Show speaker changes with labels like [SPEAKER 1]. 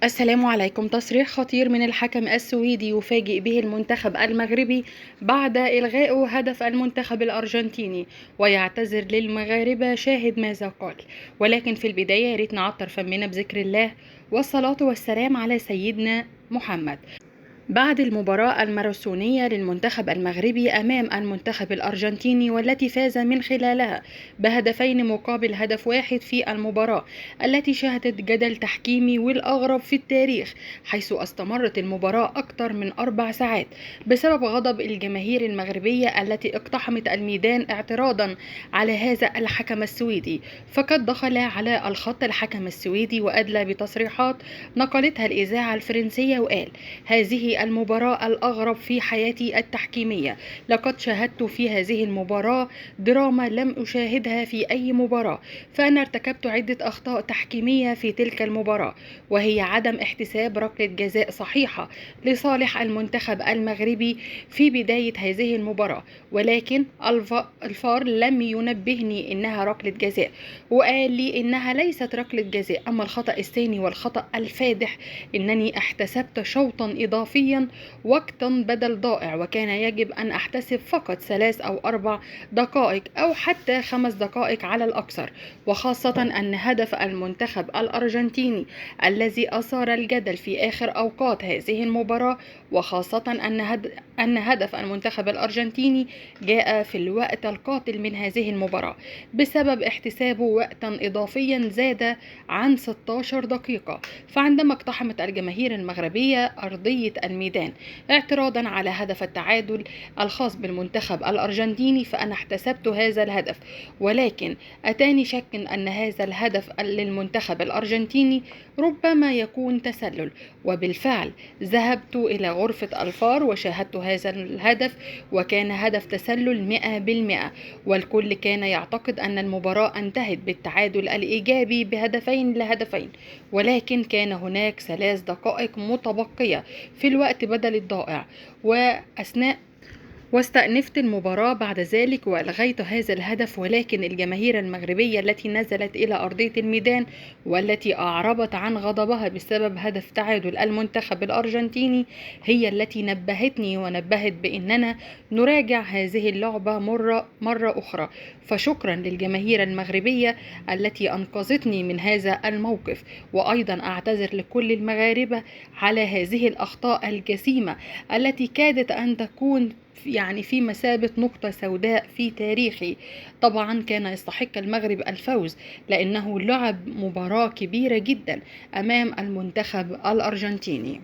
[SPEAKER 1] السلام عليكم. تصريح خطير من الحكم السويدي يفاجئ به المنتخب المغربي بعد إلغاء هدف المنتخب الأرجنتيني، ويعتذر للمغاربة. شاهد ماذا قال. ولكن في البداية يا ريت نعطر فمنا بذكر الله والصلاة والسلام على سيدنا محمد. بعد المباراة الماراثونية للمنتخب المغربي أمام المنتخب الأرجنتيني، والتي فاز من خلالها بهدفين مقابل هدف واحد في المباراة التي شهدت جدل تحكيمي والأغرب في التاريخ، حيث استمرت المباراة أكثر من 4 ساعات بسبب غضب الجماهير المغربية التي اقتحمت الميدان اعتراضا على هذا الحكم السويدي. فقد دخل على الخط الحكم السويدي وأدلى بتصريحات نقلتها الإذاعة الفرنسية، وقال: هذه المباراة الأغرب في حياتي التحكيمية. لقد شاهدت في هذه المباراة دراما لم أشاهدها في أي مباراة، فأنا ارتكبت عدة أخطاء تحكيمية في تلك المباراة، وهي عدم احتساب ركلة جزاء صحيحة لصالح المنتخب المغربي في بداية هذه المباراة، ولكن الفار لم ينبهني إنها ركلة جزاء، وقال لي إنها ليست ركلة جزاء. أما الخطأ الثاني والخطأ الفادح، إنني احتسبت شوطا إضافيا وقتا بدل ضائع، وكان يجب أن أحتسب فقط 3 أو 4 دقائق أو حتى 5 دقائق على الأكثر، وخاصة أن هدف المنتخب الأرجنتيني الذي أثار الجدل في آخر أوقات هذه المباراة، وخاصة أن هدف المنتخب الأرجنتيني جاء في الوقت القاتل من هذه المباراة بسبب احتسابه وقتا إضافيا زاد عن 16 دقيقة. فعندما اقتحمت الجماهير المغربية أرضية الميدان اعتراضا على هدف التعادل الخاص بالمنتخب الأرجنتيني، فأنا احتسبت هذا الهدف، ولكن أتاني شك أن هذا الهدف للمنتخب الأرجنتيني ربما يكون تسلل. وبالفعل ذهبت إلى غرفة الفار وشاهدت هذا الهدف، وكان هدف تسلل 100%، والكل كان يعتقد أن المباراة انتهت بالتعادل الإيجابي ب2-2، ولكن كان هناك 3 دقائق متبقية في الوقت بدل الضائع، واستأنفت المباراة بعد ذلك وألغيت هذا الهدف. ولكن الجماهير المغربية التي نزلت إلى أرضية الميدان والتي أعربت عن غضبها بسبب هدف تعادل المنتخب الأرجنتيني هي التي نبهتني ونبهت بأننا نراجع هذه اللعبة مرة أخرى. فشكرا للجماهير المغربية التي أنقذتني من هذا الموقف، وأيضا أعتذر لكل المغاربة على هذه الأخطاء الجسيمة التي كادت أن تكون في مثابة نقطة سوداء في تاريخي. طبعا كان يستحق المغرب الفوز لأنه لعب مباراة كبيرة جدا أمام المنتخب الأرجنتيني.